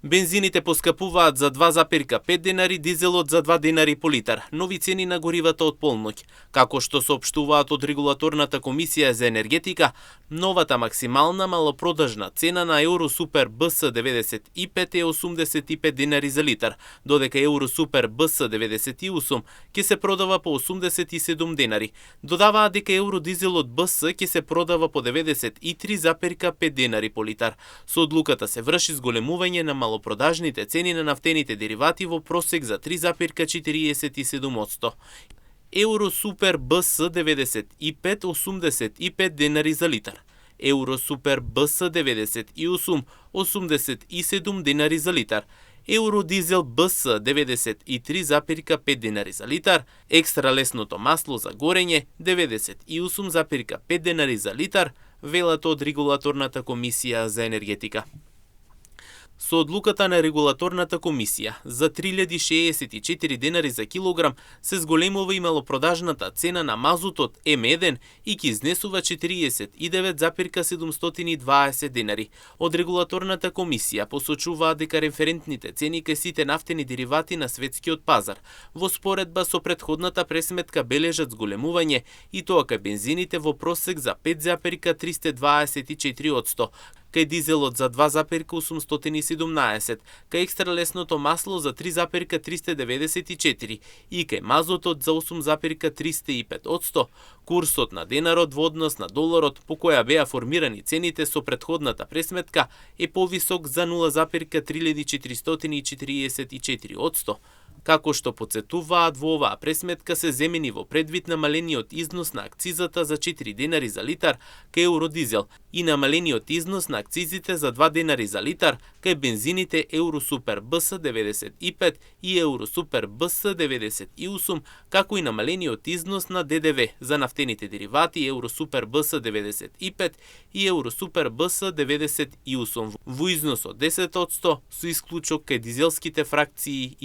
Бензините поскапуваат за 2,5 денари, дизелот за 2 денари по литар. Нови цени на горивата од полноќ. Како што соопштуваат од Регулаторната комисија за енергетика, новата максимална малопродажна цена на Евросупер БС 95 е 85 денари за литар, додека Евросупер БС 98 ќе се продава по 87 денари. Додаваат дека Евродизелот БС ќе се продава по 93,5 денари по литар. Со одлуката се врши зголемување на малопродажните цени на нафтените деривати во просек за 3,47%. Евросупер БС 95 85 денари за литар. Евросупер БС 98 87 денари за литар. Евродизел БС 93,5 денари за литар, екстра лесното масло за горење 98,5 денари за литар, велат од Регулаторната комисија за енергетика. Со одлуката на Регулаторната комисија за 3064 денари за килограм се зголемува и малопродажната цена на мазутот М1 и ќе изнесува 49,720 денари. Од Регулаторната комисија посочуваат дека референтните цени кај сите нафтени деривати на светскиот пазар во споредба со претходната пресметка бележат зголемување и тоа кај бензините во просек за 5,324%, кај дизелот за 2,817, кај екстра лесното масло за 3,394 и кај мазотот за 8,305%, курсот на денарот во однос на доларот по која беа формирани цените со претходната пресметка е повисок за 0,3444%. Како што подсетуваат, во оваа пресметка се земени во предвид намалениот износ на акцизата за 4 денари за литар кај Евродизел и намалениот износ на акцизите за 2 денари за литар кај бензините Евросупер БС 95 и Евросупер БС 98, како и намалениот износ на ДДВ за нафтените деривати Евросупер БС 95 и Евросупер БС 98 во износ од 10% со исклучок кај дизелските фракции и